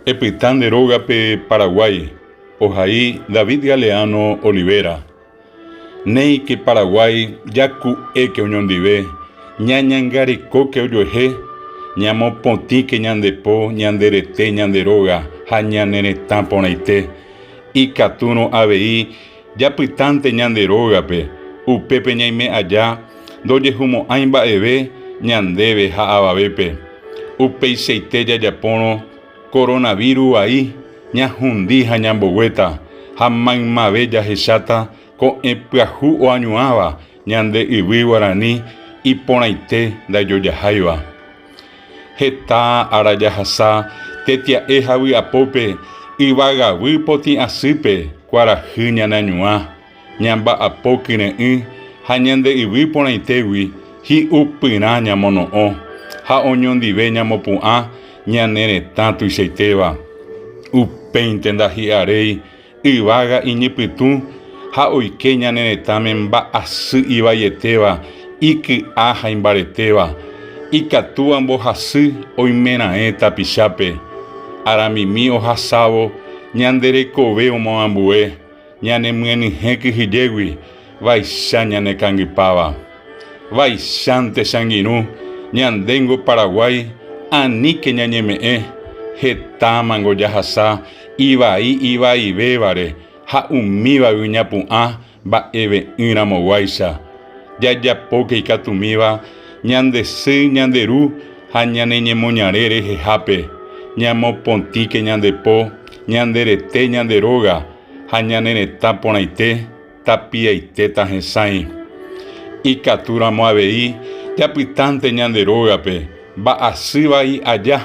Epyta nde rógape Paraguái, ohai David Galeano Olivera. Néike Paraguái jaku'éke oñondive, ñañangarekóke ojuehe, ñamopotĩke ñande po, ñande rete, ñande róga ha ñane retã porãite. Ikatúrõ avei japytánte ñande rógape, upépe ñaime aja ndojehumo'ãi mba'eve ñandéve ha avavépe. Upeichaite jajapórõ koronavíru vai ñahundi ha ñamboguéta, ha maymave jahecháta ko'ẽ pyahu oañuãva ñande yvy guarani iporãite ndajojaháiva. Heta ára jahasa tetia'e ha vy'apópe yvagavy potĩ asýpe kuarahy ñaneañuã, ñamba'apo kyre'ỹ ha ñande yvy porãitégui hi'upyrã ñamono'õ ha oñondive ñamopu'ã ñane retã tuichaitéva. Upéinte ndahi'aréi yvága iñypytũ ha oike ñane retãme mba'asy ivaietéva, iky'a ha imbaretéva, ikatúva mbohasy oimeraẽ tapichápe. Aramimi ohasávo ñande rekove omoambue ñanemyenyhẽ kyhyjégui vaicha ñanekangypáva. Vaichánte che angirũ, ñandéngo Paraguái aníke ñañeme'ẽ, hetámango jahasa ivai ivaivévare ha umívagui ñapu'ã mba'eve'ỹ ramoguáicha. Jajapóke ikatumíva ñande sy, ñande ru ha ñane ñemoñare rehehápe. Ñamopotĩke ñande po, ñande rete, ñande róga ha ñane retã porãite tapiaite tahesãi. Ikatu ramo avei japytánte ñande rógape mba'asy vai aja,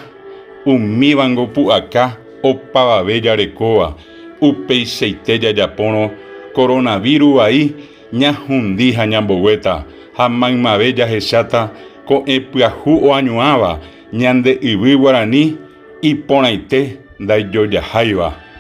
umívango pu'aka opavave jarekóva, upeichaite jajapórõ koronavíru vai ñahundi ha ñamboguéta, ha maymave jahecháta ko'ẽ pyahu oañuãva ñande yvy guarani iporãite ndaijojaháiva.